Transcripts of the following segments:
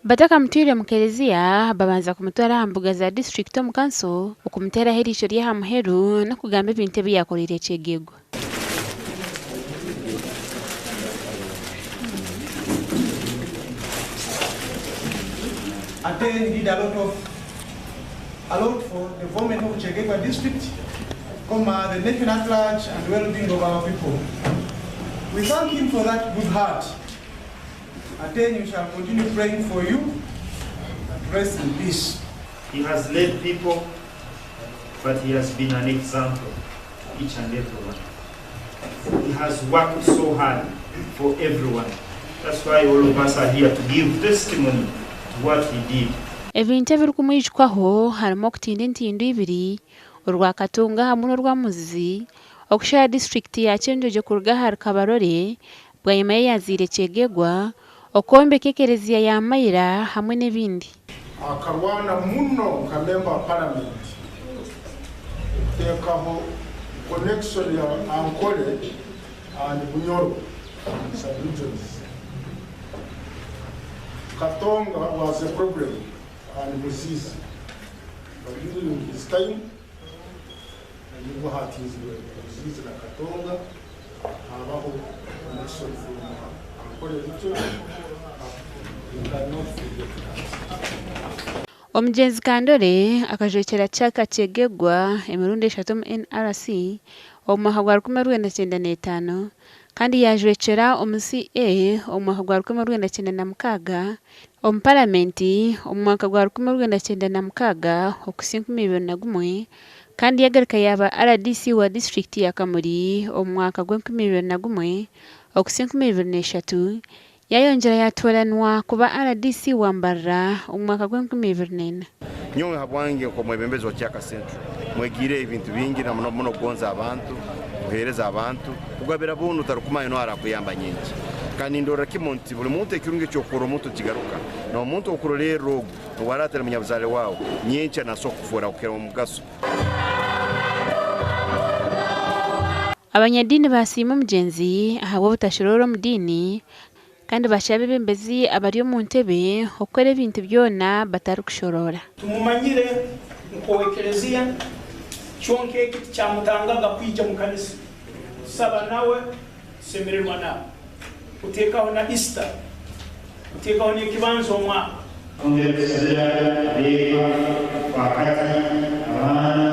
Batakamutwire omu kereziya, babanza kumutwara aha mbuga za disiturikiti omu kanso okumuteeraho eriisho ry'aha muheru n'okugamba ebintu ebi yaakoreire Kyegegwa. Ateny did a lot of a lot for development of Kyegegwa district, comma, the nation at large and well-being of our people. We thank him for that good heart. Ateny, we shall continue praying for you and rest in peace. He has led people, but he has been an example to each and everyone. He has worked so hard for everyone. That's why all of us are here to give testimony to what he did. Ebintu ebirikumwijukwaho harimu okutinda entindo ibiri, orwa Katunga hamwe n'orwa Muzizi, okushara disiturikiti ya Kyenjojo kuruga ahari Kabarole bwanyima y'eyazaire Kyegegwa, okwombeka ekereziya ya Maira hamwe n'ebindi. Akarwana muno nka member wa parliament okuteekaho connection ya Ankole and Bunyoro sub-regions. Katonga was a problem and Muzizi but during his time nibwo hatinzirwe Muzizi na Katonga habaho connection from Ankole region up. We cannot forget that. Omugyenzi Kandore akajwekyera Kyaka Kyegegwa emirundi eshatu omu NRC omu mwaka gwa 1995 kandi yaajwekyera omu CA omu mwaka gwa 1996, omu Paramenti omu mwaka gwa 1996 okuhitsya 2001 kandi yagaruka yaaba rdc wa disiturikiti ya Kamuli omu mwaka gwa 2001 okuhitsya 2003, yayongyera yaatooranwa kuba rdc wa Mbarara omu mwaka gwa 2004. Nyowe habwange nk'omwebembezi wa Kyaka Central mwegiireho ebintu bingi na muno muno kugonza abantu, kuheereza abantu, kugabira boona otarukumanya noha arakuyamba nyenkya. Kandi nindorra kimu nti buli muntu ekirungi eky'okukorra omuntu nikigaruka. N'omuntu ow'okurolerra ogu n'obu araaba atali munyabuzaale waawe, nyenkya nasobora kukufoora kukira omugaso. Abanyadiini baasiima omugyenzi ahabw'obutashoroora omu diini kandi baashaba abeebembezi abari omu ntebe okukora ebintu byona batarikushoroora. Tumumanyire nk'ow'ekelezia, kyonka eki tikyamutangaga kwija mu kanisa. Tusaba nawe, tusemererwa nawe. Kuteekaho na Easter, kuteekaho n'ekibanza omwaka. Twongere kusabira ab'eka, abafaakati, abaana,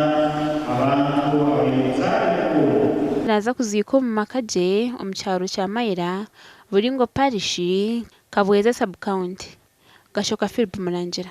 abantu abaine obuzaare bukuru. Naaza kuziikwa omu maka gye omu kyaro kya Mayira, Buringo Parish, Kabweza Sub-county. Gashoka Philip Murangira.